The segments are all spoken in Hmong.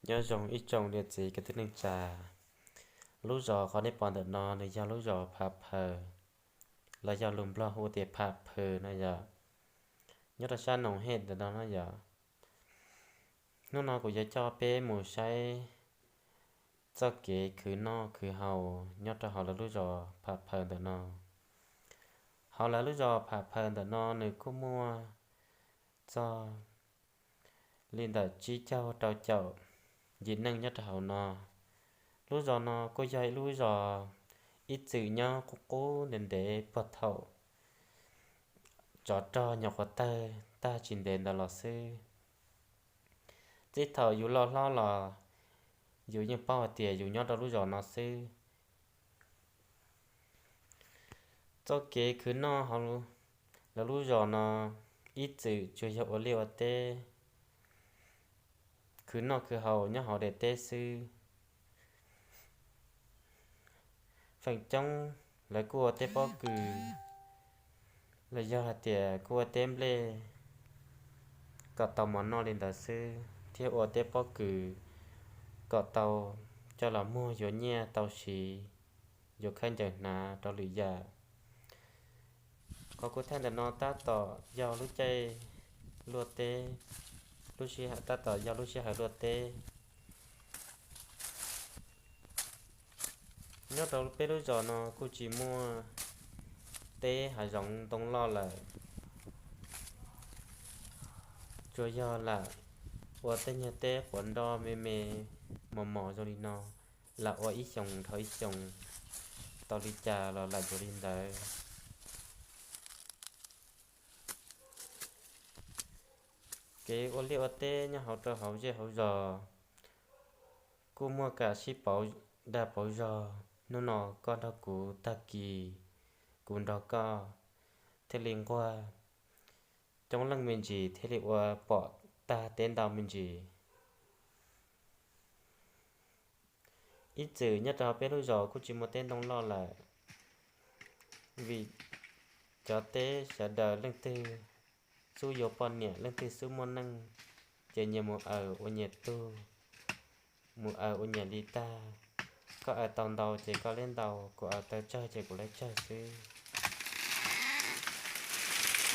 Nyob zoo ib tsoom niam txiv kwv tij neej tsa, lub zos qhov nej pom ntawm no nws yog lub zos Phav Phaws, los yog lus Nplog hu tias Phav Phaws no yom. Nyob rau sab Noom Hej ntawm no no yom. Hnub no kuv yuav coj peb mus saib txoj kev khwv noj khwv haus nyob rau hauv lawv lub zos Phav Phaws ntawm no. Hauv lawv lub zos Phav Phaws ntawm no nws kuj muaj txog li ntawm tsib caug rau caum yim neej nyob rau hauv no. Lub zos no kuj yog ib lub zos ib txwm nyob qub qub ntev ntev puag thaum tsov rog nyuam qhuav tawg tag tsis ntev ntawd los xwb. Txij thaum yus loj hlob los yus yeej paub hais tias yus nyob rau lub zos no xwb. Txoj kev khwv noj hauv lawv lub zos no ib txwm tsuas yog ua liaj ua teb, khwv noj khwv haus nyob hauv daim teb xwb. Feem coob lawv kuj ua teb pob kws, los yog hais tias kuj ua teb nplej kom tau mov noj li ntawd xwb, thiab ua teb pob kws kom tau coj los muag yuav nyiaj tau siv, yuav khaub ncaws hnav rau lwm yam. Qhov kuv thaij ntawm no tab tom yog lub caij luaj teb, lub sij hawm tab tom yog lub sij hawm luaj teb. Nyob rau peb lub zos no kuj tsis muaj teb hav zoov ntoo loj lawm, tsuas yog lam ua tej nyuag teb quav nroj me me mos mos zoo li no, lam ua ib xyoos dhau ib xyoos, tau li cas los lam yuav li ntawd. Kev ua liaj ua teb nyob hauv rau hauv zej hauv zos kuj muaj kam sib pauv dag pauv zog. Hnub no koj nrog kuv tag kis, kuv nrog koj thiaj li nquag coob leej me ntsis, thiaj li ua pom tag teb ntau me ntsis. Ib txwm nyob rau peb lub zos kuj tsis muaj teb ntoo loj lawm, vim cov teb sawv daws leej twg xub yuav poj niam, leej twg xub muaj neej, ces nyias mus aws ua nyias tug, mus aws ua nyias li tag. Koj aws tau ntau ces koj liab ntau, kuv aws tau tsawg ces kuv liab tsawg xwb.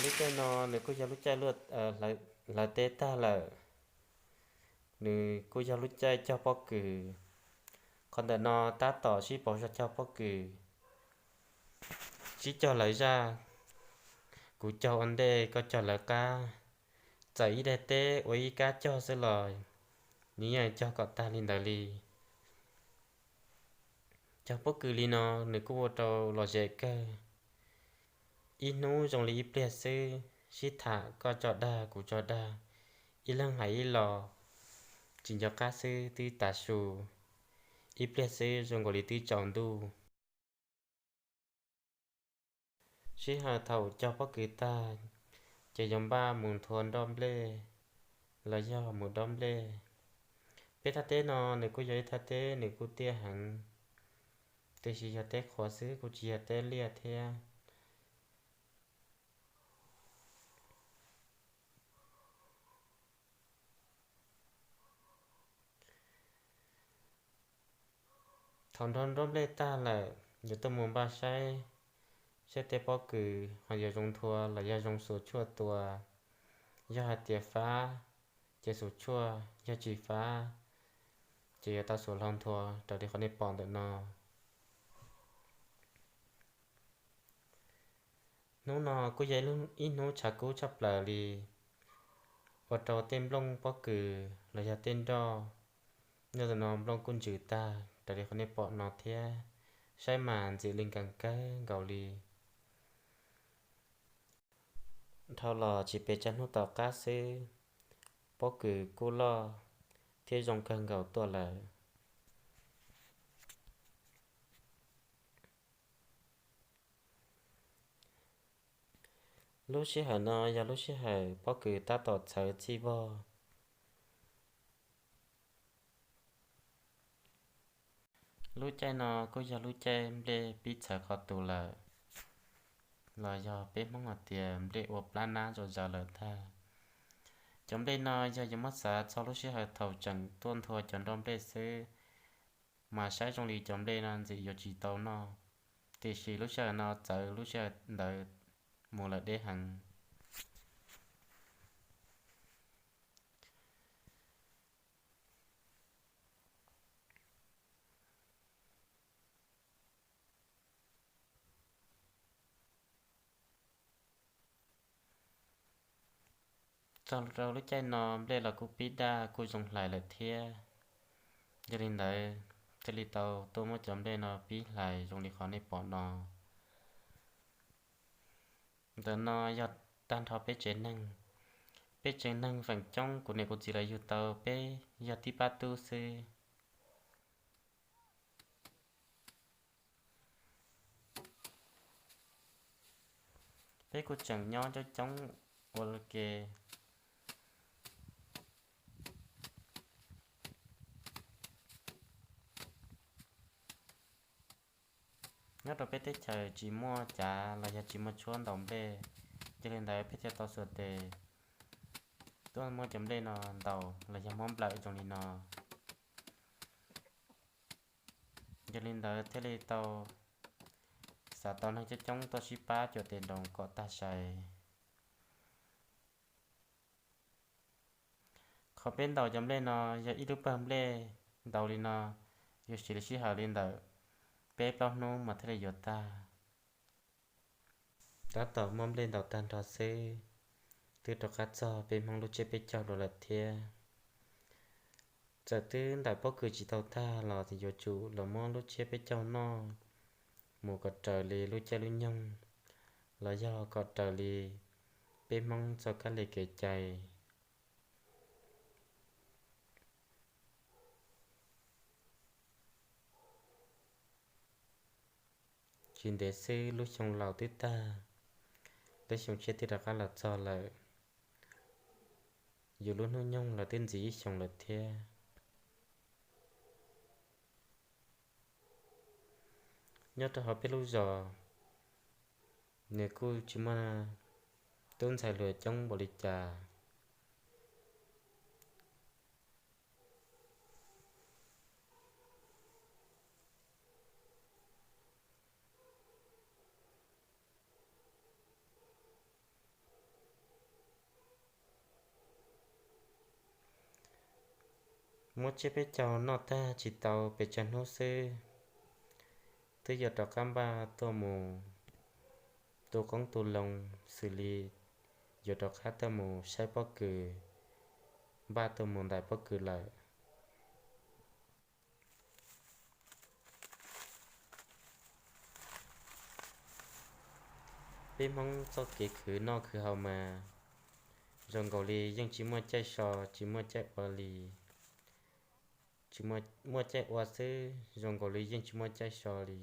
Lub caij no nws kuj yog lub caij hlawv teb tag lawm, nws kuj yog lub caij cog pob kws. Qhov ntawm no tab tom sib pauv zog cog pob kws, sib cog lawv zaj, kuv cog ua ntej koj cog lawv qab. Txawm ib daim teb ua ib kab cog xwb los nws yeej cog kom tag li ntawd li. Cog pob kws li no nws kuj ua rau lom zem kawg. Ib hnub zoo li ib pliag xwb, sib tham koj tso dag kuv tso dag, ib leeg hais ib los, tsis nco qab xwb twb tav su, ib pliag xwb zoo nkaus li twb tsaus ntuj. Sij hawm thaum cog pob kws tag, ces yuav npaj mus nthua nroj nplej los yog mus dob nplej. Peb thaj teb no nws kuj yog ib thaj teb nws kuj tiaj heev, tiam sis yog teb qhuav xwb kuj tsis yog teb liaj thiab. Thaum nroj nroj nplej tag lawm, yuav tuaj mus npaj saib, saib tej pob kws ho yuav zoo nthua los yog zoo xuas tshuaj tua. Yog hais tias fab, ces xuas tshuaj, yog tsis fab, ces yuav tau xuas hlau nthua raws li qhov nej pom ntawm no. Hnub no kuj yog ib hnub tshav kub tshaj plaws li, ua rau tej nplooj pob kws los yog tej nroj nyob ntawm no nplooj kuj ntsws tag raws li qhov nej pom no thiab, saib mas ntxim li nkees kawg nkaus li. Dhau los tsis pes tsawg hnub tom qab xwb, pob kws kuj loj thiab zoo kawg nkaus tuaj lawm. Lub sij hawm no yog lub sij hawm pob kws tab tom txhawv txhij vog. Lub caij no kuj yog lub caij nplej pib txhawv qhov tus lawm, los yog peb Hmoob hais tias nplej ua plab nab zom zaws lawm ntag. Cov nplej no yog yuav muab xav txog lub sij hawm thaum tseem tuaj nthua cov nroj nplej xwb, mas saib zoo li cov nplej no ntxim yuav tsis tau noj, tiam sis lub sij hawm no txawv lub sij hawm ntawd mus lawm deb heev. Txog rau lub caij no nplej los kuj pib daj kuj zoo hlais lawm thiab. Yog li ntawd, thiaj li tau tuaj muab cov nplej no pib hlais zoo li qhov nej pom no. Ntawm no yog tag nrho peb tsev neeg. Peb tsev neeg feem coob kuv niam kuv txiv lawv yug tau peb yog tib pab tub xwb. Peb kuj tseem nyob coob coob ua ke. Nyob rau peb teb chaws tsis muaj cav los yog tsis muaj tshuab ntaus nplej, yog li ntawd peb thiaj tau xuas tes tuaj muab cov nplej no ntaus los yog muab nplawm zoo li no. Yog li ntawd thiaj li tau xav tau neeg coob coob tuaj sib pab cuam tes nroos kom tag sai. Qhov peb ntaus cov nplej no yog ib lub pawg nplej ntaus li no, yuav siv li sij hawm li ntawm peb plaub hnub mas thiaj li yuav tag. Tab tom muab nplej ntaus tag nrho xwb, twb rov qab txog peb Hmoob lub tsiab peb caug dua lawm thiab. Txawm twb ntais pob kws tsis tau tag los yuav tsum los muab lub tsiab peb caug noj mus kom raws li lub caij lub nyoog, los yog kom raws li peb Hmoob txoj kab li kev cai. Tsis ntev xwb lub xyoo laus twb tag, lub xyoo tshiab twb rov qab los txog lawm. Yus lub hnub nyoog los twb ntxiv ib xyoos lawm thiab. Nyob rau hauv peb lub zos, nws kuj tsis muaj tub ntxhais hluas coob npaum li cas. Muab tsiab peb caug noj tag tsis tau pes tsawg hnub xwb, twb yuav rov qab npaj tuaj mus tu qoob tu loo, xws li yuav rov qab tuaj mus saib pob kws, npaj tuaj mus ntais pob kws lawm. Peb Hmoob txoj kev khwv noj khwv haus mas zoo nkaus li yeej tsis muaj caij so, tsis muaj caij ua li. Tsis muaj caij ua xwb, zoo nkaus li yeej tsis muaj caij so li.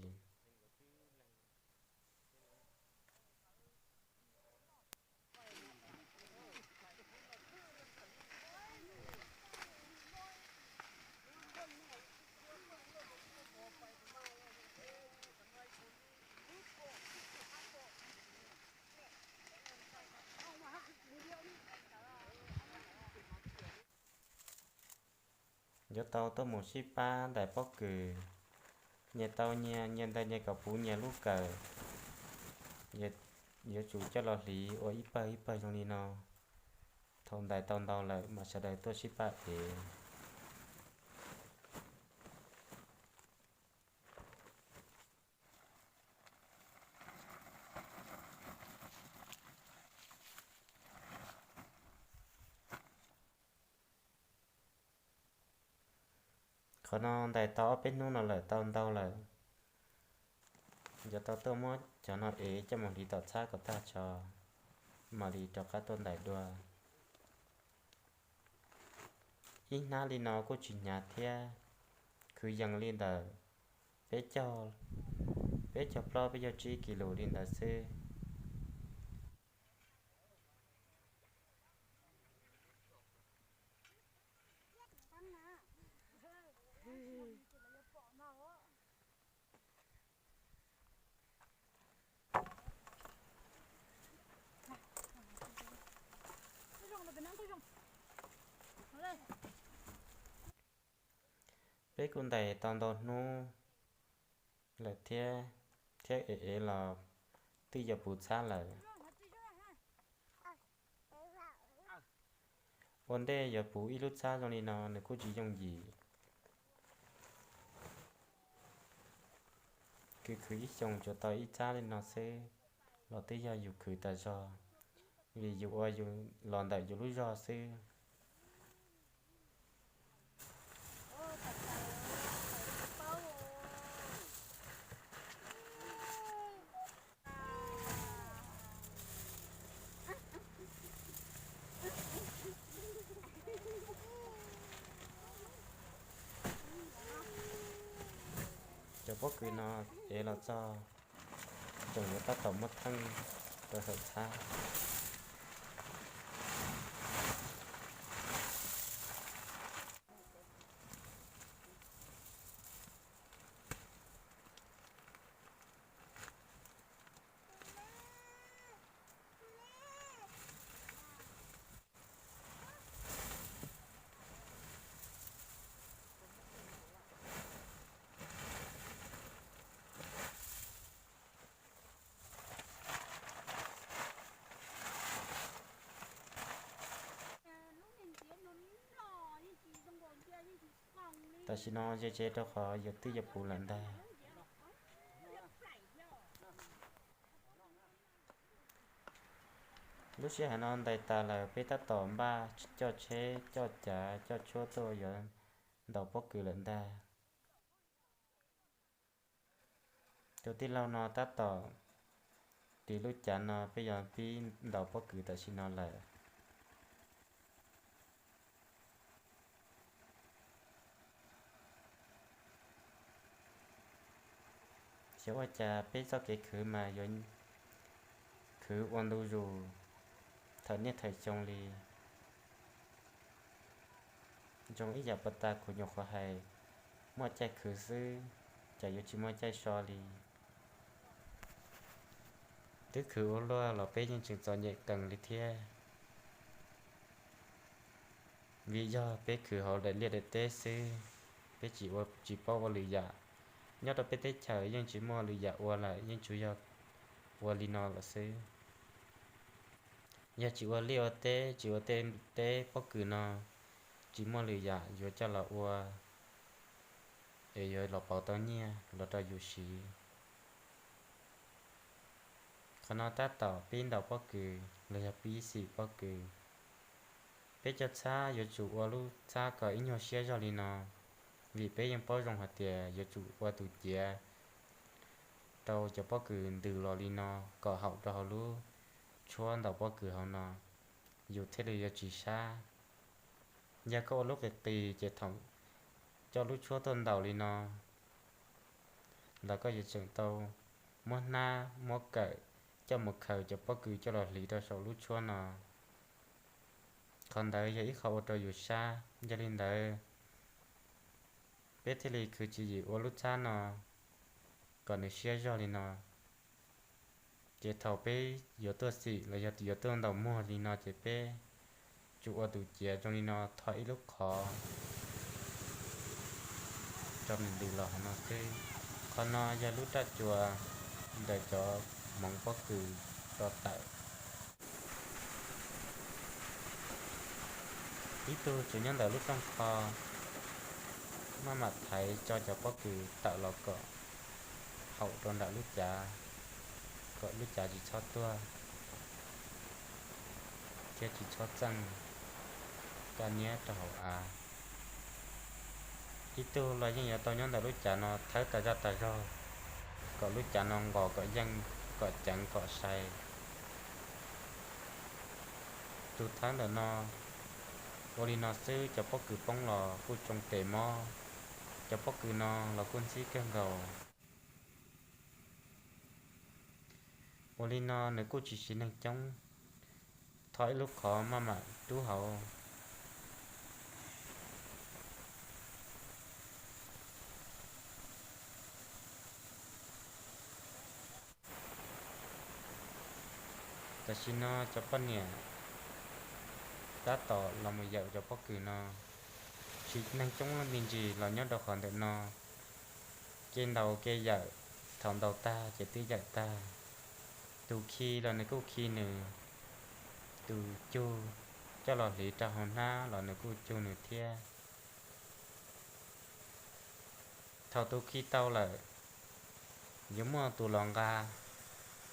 Yuav tau tuaj mus sib pab ntais pob kws, nyias tau nyias, nyias ntais nyias kom puv nyias lub kawm. Yuav tsum coj los hliv ua ib pawg ib pawg zoo li no. Thaum ntais tau ntau lawm mas sawv daws tuaj sib pab ev. Qhov no ntais tau ob peb hnub no lawm, tau ntau lawm. Yuav tau tuaj muab cov no ev coj mus hliv tom txhab kom tag tso, mam li rov qab tuaj ntais dua. Ib hnab li no kuj tsis hnyav thiab, kwv yees li ntawm peb caug plaub peb caug tsib kis lus li ntawd xwb. Peb kuj ntais tau ntau hnub lawm thiab, thiab ev ev los twb yuav puv txhab lawm. Ua ntej yuav puv ib lub txhab zoo li no nws kuj tsis yooj yim. Khwv khwv ib xyoos tsuas tau ib txhab li no xwb los twb yog yus khwv tas zog, vim yus ua los ntawm yus lub zog xwb. Cov pob kws no ev los txog tseem yuav tab tom muab theej rau saum txhab. Tam sim no ze tsev rau qhov yuav twb yuav puv lawm ntag. Lub sij hawm no ntais tas lawm peb tab tom npaj coj tsheb, coj cav, coj tshuab tuaj yuav ntaus pob kws lawm ntag. Tus tij laug no tab tom ris lub cav no peb yuav pib ntaus pob kws tam sim no lawm. Xyov ua cas peb txoj kev khwv mas yuav khwv ua ntu zus thawm niaj thawm xyoo li. Zoo ib yam puas tas kuv nyuam qhuav hais, muaj caij khwv xwb, cas yuav tsis muaj caij so li. Twb khwv ua luaj los peb yeej tseem txom nyem kawg li thiab. Vim yog peb khwv hauv daim liaj daim teb xwb, peb tsis ua, tsis paub ua lwm yam. Nyob rau peb teb chaws yeej tsis muaj lwm yam ua lawm, yeej tsuas yog ua li no lawm xwb. Yog tsis ua liaj ua teb, tsis ua tej teb pob kws no, tsis muaj lwm yam yuav coj los ua es yuav los pauv tau nyiaj los rau yus siv. Qhov no tab tom pib ntaus pob kws los yog pib xim pob kws. Peb cov txhab yuav tsum ua lub txhab kom ib nyuag siab zog li no, vim peb yeej paub zoo hais tias yuav tsum ua tus ciav rau cov pob kws ntws los li no kom haum rau hauv lub tshuab ntaus pob kws hauv no, yus thiaj li yuav tsis sab. Yog koj ua lub qis qis ces thaum coj lub tshuab tuaj ntaus li no los koj yuav tseem tau muab hnab muab kawm coj mus khaws cov pob kws coj los hliv rau saum lub tshuab no. Qhov ntawd yog ib qho ua rau yus sab, yog li ntawd peb thiaj li khwv tswv yim ua lub txhab no kom nws siab zog li no. Ces thaum peb yuav tuaj xim los yog yuav tuaj ntaus muag li no ces peb tsuas ua tus ciav zoo li no, tho ib lub qhov rau nws ntws los hauv no xwb. Qhov no yog lub raj cua ntawm cov hmoov pob kws rau tawm. Ib tug tseem nyob ntawm lub rooj qho maj mam thaiv tso cov pob kws tawm los kom haum rau nram lub cav, kom lub cav tsis txhob tuag thiab tsis txhob txeej kaj niab rau hauv av. Ib tug los yeej yuav tau nyob ntawm lub cav no thawb tas zaj tas zog kom lub cav no nqos kom yeej, kom ceev kom sai. Tus thawb ntawm no ua li no xwb cov pob kws poob los kuj tsoo tes mob. Cov pob kws no los kuj ntxhib kawg nkaus. Ua li no nws kuj tsis siv neeg coob, tho ib lub qhov maj mam rub hauv. Tam sim no cov poj niam tab tom los mus yawm cov pob kws no. Tsis neeg coob me ntsis los nyob rau qhov ntawm no, kev ntaus kev yawm, thaum ntaus tag ces twb yawm tag. Tus khi los nws kuj khi nws, tus cug coj los hliv rau hauv hnab los nws kuj cug nws thiab. Thaum tus khi tau lawm, yuav muaj tus los nqa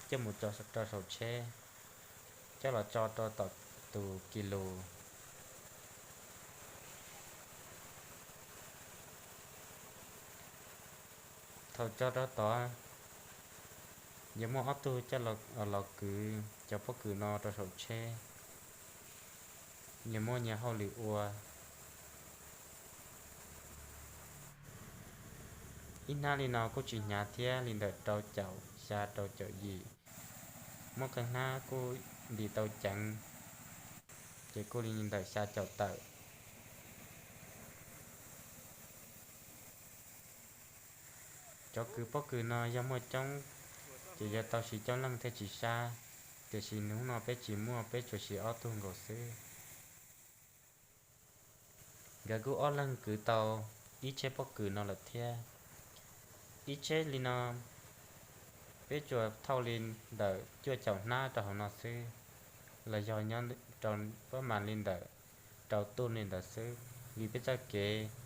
coj mus rau saum tsheb, coj los tso rau tom tus kis lus. Thaum tso rau tod, yuav muaj ob tug coj los kwv cov pob kws no rau saum tsheb, yuav muab nyias hauj lwm ua. Ib hnab li no kuj tsis hnyav thiab, li ntawm rau caum xya rau caum yim. Muab qee hnab kuj ntim tau ceev, ces kuj li ntawm xya caum tawm. Cov kws pob kws no yog muaj coob, ces yog tau siv coob leej thiaj tsis sab, tiam sis hnub no peb tsis muaj, peb tsuas siv ob tug nkaus xwb. Nkawd kuj ob leeg kwv tau ib tsheb pob kws no lawm thiab. Ib tsheb li no peb tsuas thauj li ntawm cuaj caum hnab rau hauv no xwb, los yog nyob rau pab mas li ntawm rau tuj li ntawd xwb, vim peb txoj kev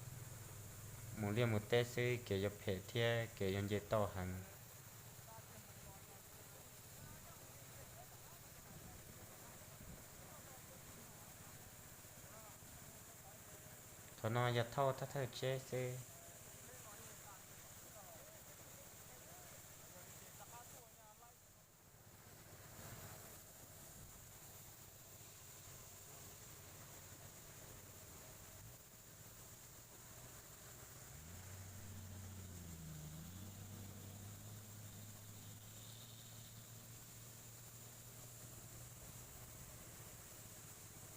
mus liaj mus teb xwb, kev yuav phem thiab kev yuav nce toj heev. Qhov no yog thauj thawj thawj tsheb xwb.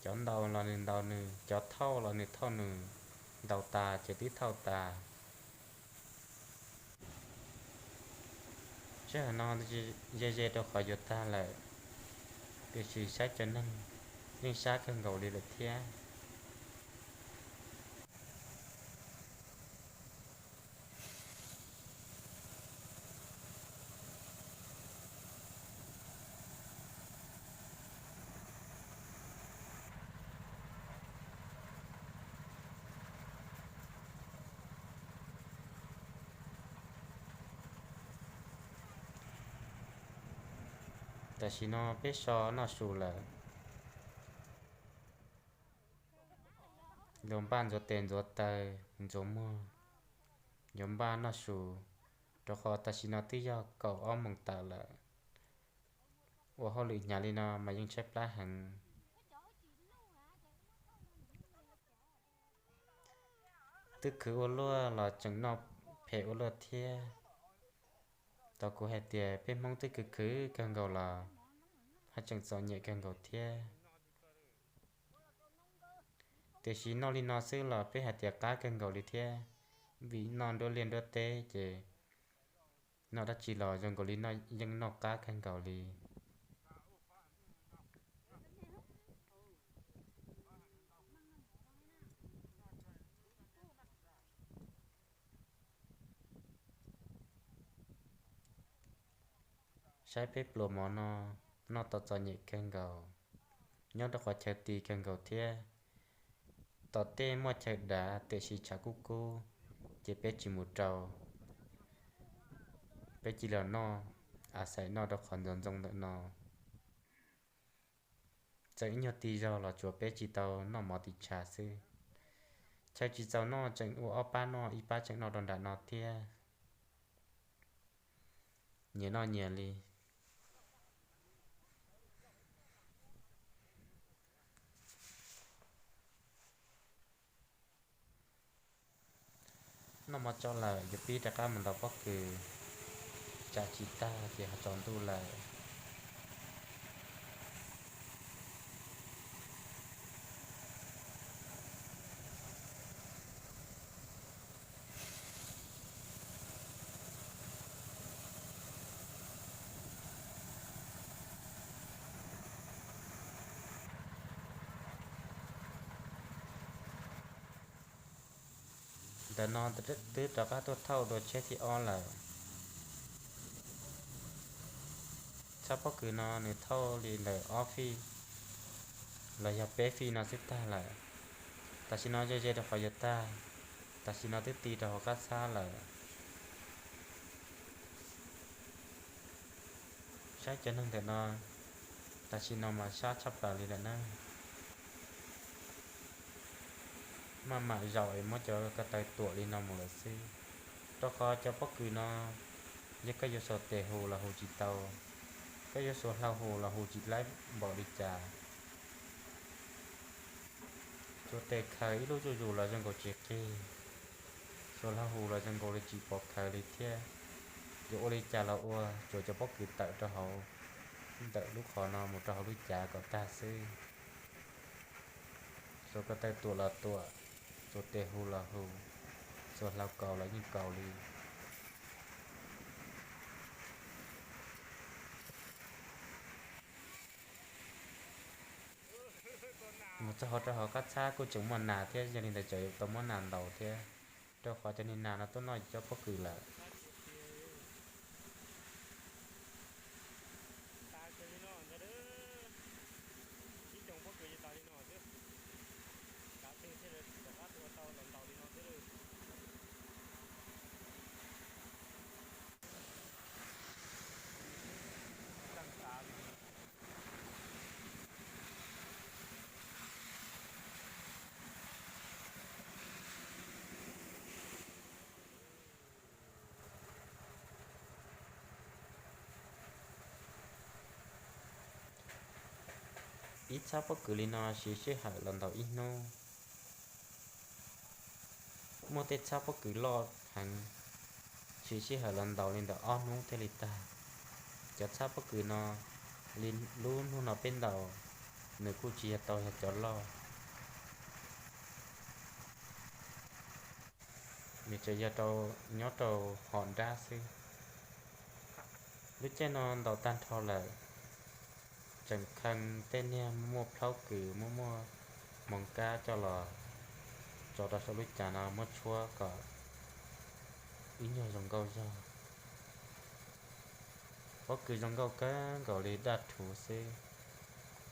Cov ntaus los nws ntaus nws, cov thauj los nws thauj nws, ntaus tas ces twb thauj tas. Sij hawm no ze ze rau qhov yuav tag lawm, tiam sis saib cov neeg yeej sab kawg nkaus li lawm thiab. Tam sim no peb so noj su lawm, yuav npaj ntxuav tes ntxuav taw, ntxuav muag, yuav npaj noj su, rau qhov tam sim no twb yog kaum ob moos tawm lawm. Ua hauj lwm hnyav li no mas yeej tshaib plab heev. Twb khwv ua luaj los tseem noj phem ua luaj thiab. Tau kuv hais tias peb Hmoob twb khwv khwv kawg nkaus los ho tseem txom nyem kawg nkaus thiab. Tiam sis noj li no xwb los peb hais tias qab kawg nkaus li thiab, vim noj nruab liaj nruab teb ces noj dab tsi los zoo nkaus li yeej noj qab kawg nkaus li. Saib peb pluas mov no, noj tau txom nyem kawg nkaus, nyob rau qhov chaw ti kawg nkaus thiab. Tom tej muaj chaw dav tiam sis tshav kub kub, ces peb tsis mus rau, peb cia li noj, a xais noj rau qhov ntxoov ntxoo ntawm no. Txawm ib nyuag ti zog los tsuas peb tsis tau noj mov tim tshav xwb. Chaw tsis txaus noj tseem ua ob pab noj, ib pab tseem noj rau nram no thiab. Nyias noj nyias li. Noj mov tso lawm yuav pib rov qab mus ntaus pob kws, tsam tsis tag ces ho tsaus ntuj lawm. Ntawm no twb rov qab tuaj thauj dua tsheb thib ob lawm. Txhab pob kws no nws thauj li ntawm ob fij los yog peb fij no xwb tag lawm. Tam sim no ze ze rau qhov yuav tag, tam sim no twb ti rau hauv qab txhab lawm. Saib cov neeg ntawm no, tam sim no mas sab tshaj plaws li lawm na. Maj mam zaum es muab cov ko taw tuam li no mus lawm xwb, rau qhov cov pob kws no yog koj yuav xuas tes hu los hu tsis tau, koj yuav xuas hlau hu los hu tsis laib npaum li cas. Xuas tes khaws ib lub zuj zus los zoo nkaus tsis qig, xuas hlau hu los zoo nkaus li tsis pom khaws li thiab. Yuav ua li cas los ua, tsuas cov pob kws tawm rau hauv, ntawm lub qhov no mus rau hauv lub cav kom tag xwb. Xuas ko taw tuam los tuam, xuas tes hu los hu, xuas hlau kaus los yeej kaus li. Mus txog hauv rau hauv qab txhab kuj tseem muaj nas thiab, yog li ntawd tseem tau muab nas ntaus thiab, rau qhov cov niag nas no tuaj noj cov pob kws lawm. Ib txhab pob kws li no siv sij hawm los ntaus ib hnub. Muaj tej txhab pob kws loj heev, siv sij hawm los ntaus li ntawm ob hnub thiaj li tag. Cov txhab pob kws no, li lub hnub no peb ntaus, nws kuj tsis yog tau yog cov loj, nws tsuas yog rau, nyob rau hom nrab xwb. Lub caij no ntaus tag nrho lawm, tseem khee tej niag muaj plhaub kws muaj muaj hmoov kab coj los tso rau saum lub cav no muab tshuab kom ib nyuag zoo nkauj zog. Pob kws zoo nkauj kawg nkaus li daj rhuv xwb.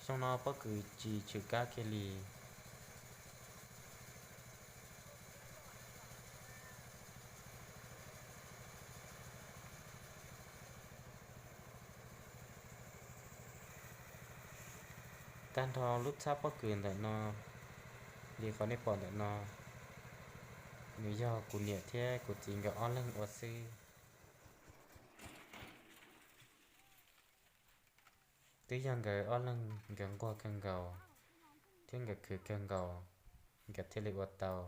Xyoo no pob kws tsis tshwm kab kiag li. Tag nrho lub txhab pob kws ntawm no, li qhov nej pom ntawm no, nws yog kuv niam thiab kuv txiv nkawd ob leeg ua xwb. Twb yog nkawd ob leeg nkawd nquag kawg nkaus thiab nkawd khwv kawg nkaus, nkawd thiaj li ua tau.